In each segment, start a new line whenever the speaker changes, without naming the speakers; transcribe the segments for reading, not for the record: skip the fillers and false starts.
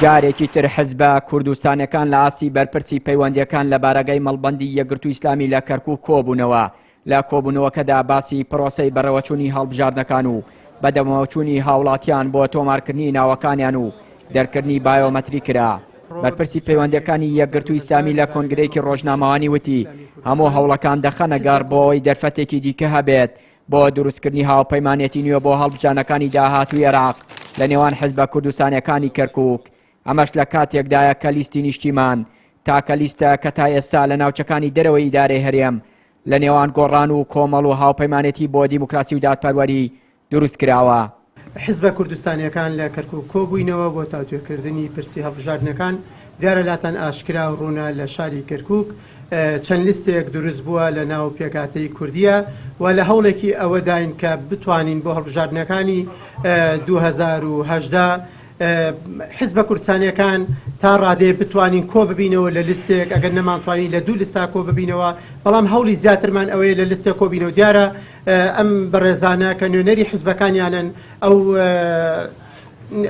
جارێکی تر حزبە کوردستانیەکان لە ئاستی بەرپرسی پەیوەندیەکان لە بارەگای مەڵبەندی یەکگرتوو ئیسلامی لە کەرکوک کۆبوونەوە. لە کۆبوونەوەکەدا باسی پرۆسەی بەڕێوەچوونی هەڵبژاردنەکان و بەدەمەوەچوونی هاوڵاتیان بۆ تۆمارکردنی ناوەکانیان و دەرکردنی بایۆمەتری کرا. بەرپرسی پەیوەندیەکانی یەکگرتوو ئیسلامی لە کۆنگرەیەکی ڕۆژنامەوانی وتی، هەموو هەوڵەکان دەخەنە گەڕ بۆ ئەوەی دەرفەتێکی دیکە هەبێت بۆ دروستکردنی هاوپەیمانێتی نوێ بۆ هەڵبژاردنەکانی داهاتووی عێراق لە نێوان حزبە کوردستانیەکانی کەرکوک، ئەمەش لە کاتێکدایە کە لیستی نیشتیمان تاکە لیستە کە تا ئێستا لە ناوچەکانی دەرەوەی ئیدارەی هەرێم لە نێوان گۆڕان و کۆمەڵ و هاوپەیمانێتی بۆ دیموکراسی و دادپەروەری دروست کراوە.
حزبە کوردستانیەکان لە کەرکوک کۆبووینەوە بۆ تاوتوێکردنی پرسی هەڵبژاردنەکان، دیارە لاتان ئاشکرا و ڕوونە لە شاری کەرکوک چەند لیستێک دروست بووە لە ناو پێکهاتەی کوردیە و لە هەوڵێکی ئەوەداین کە بتوانین بۆ هەڵبژاردنەکانی 2018 حزبە کوردستانیەکان تا ڕادەیە بتوانین کۆ ببینەوە لە لیستێک ئەگەر نەمانتوانی لە دوو لیستا کۆ ببینەوە بەڵام هەوڵی زیاترمان ئەوەیە لە لیستێک کۆبینەوە دیارە ئەم بەڕێزانە کە نوێنەری حزبەکانیانن ئەو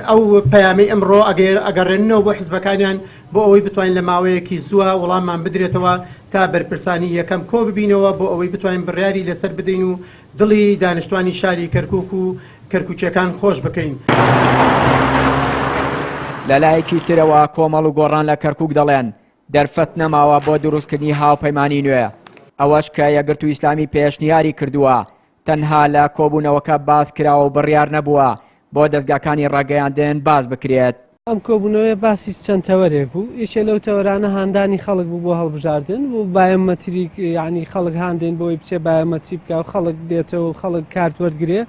ئەو پەیامەی ئەمڕۆ ئەگەڕێننەوە بۆ حزبەکانیان بۆ ئەوەی بتوانین لە ماوەیەکی زووە وڵاممان بدرێتەوە تا بەرپرسانی یەکەم کۆ ببینەوە بۆ ئەوەی بتوانین بڕیاری لەسەر بدەین و دڵی دانیشتوانی شاری کەرکوک و کەرکوکیەکان خۆش بکەین.
لەلایەکی ترەوە کۆمەڵ و گۆڕان لە کەرکوک دەڵێن، دەرفەت نەماوە بۆ دروستکردنی هاوپەیمانی نوێ، ئەوەش کە یەکگرتوو ئیسلامی پێشنیاری کردووە تەنها لە کۆبوونەوەکە باس کراوە و بڕیار نەبووە بۆ دەزگاکانی ڕاگەیاندن باس بکرێت.
ئەم کۆبوونەوەیە باسی چەند تەوەرێک بوو، یەکێ لەو تەوەرانە هاندانی خەڵک بوو بۆ هەڵبژاردن و بایۆمەتریک یانی خەڵک هاندێن بۆی بچێ بایۆمەتری بکا و خەڵک بێتەوە و خەڵک کارت وەرگرێ.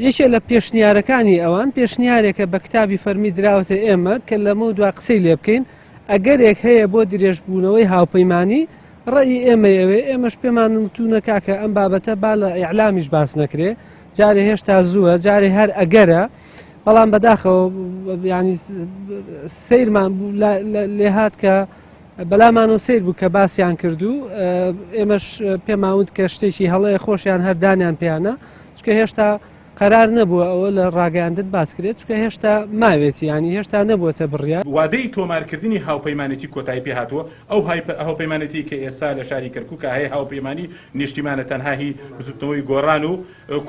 یەکێ لە پێشنیارەکانی ئەوان پێشنیارێکە بە کتابی فەرمی دراوەتە ئێمە کە لەمە دوا قسەی لێ بکەین، ئەگەرێک هەیە بۆ درێژبوونەوەی هاوپەیمانی، ڕەئی ئێمەی ئەوێ، ئێمەش پێمان وتوونە کاکە ئەم بابەتە با لە ئیعلامیش باس نەکرێ، جارێ هێشتا زووە، جارێ هەر ئەگەرە، بەڵام بەداخەوە ینی سەیرمان بوو لێهات کە بەلامانەوە سیر بوو کە باسیان کرد و ئێمەش پێماوت کە شتێکی هەڵەیە خۆشیان هەردانیان پێیانە چکە هێشتا قەرار نەبووە ئەوە لە ڕاگەیاندن باس کرێت چونکە هێشتا ماوێتی یانی هێشتا نەبووەتە بڕیار.
وادەی تۆمارکردنی هاوپەیمانێتی کۆتایی پێهاتووە، ئەو هاوپەیمانێتیەی کە ئێستا لە شاری کەرکوکا هەیە هاوپەیمانی نیشتیمانە تەنها هی بزوتنەوەی گۆڕان و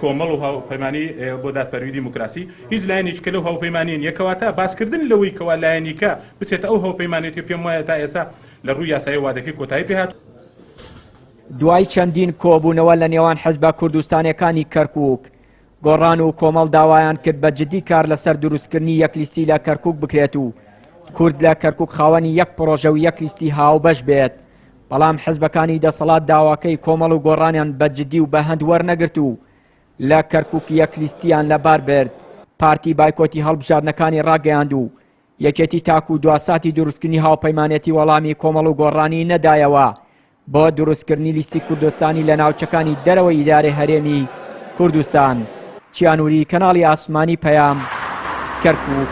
کۆمەڵ و هاوپەیمانی بۆ دادپەروی دیموکراسی هیچ لایەنێکی کە لەو هاوپەیمانیە نیە، کەواتە باسکردن لەوەی کەوا لایەنیکە بچێتە ئەو هاوپەیمانێتیە پێم وایە تا ئێستا لە ڕووی یاسایی وادەکەی کۆتایی پێهاتووە.
دوای چەندین کۆبوونەوە لە نێوان حزبە کوردستانیەکانی کەرکوک، گۆڕان و کۆمەڵ داوایان کرد بە جدی کار لەسەر دروستکردنی یەک لیستی لە کەرکوک بکرێت و کورد لە کەرکوک خاوەنی یەک پڕۆژە و یەک لیستی هاوبەش بێت، بەڵام حزبەکانی دەسەڵات داواکەی کۆمەڵ و گۆڕانیان بە جدی و بە هەند وەرنەگرت و لە کەرکوک یەک لیستیان لەبار برد. پارتی بایکۆتی هەڵبژاردنەکانی ڕاگەیاند و یەکێتی تاکو دواساتی دروستکردنی هاوپەیمانێتی وەڵامی کۆمەڵ و گۆڕانی نەدایەوە بۆ دروستکردنی لیستی کوردستانی لە ناوچەکانی دەرەوەی ئیدارەی هەرێمی کوردستان. چیانوری، کەناڵی ئاسمانی پەیام، کەرکوک.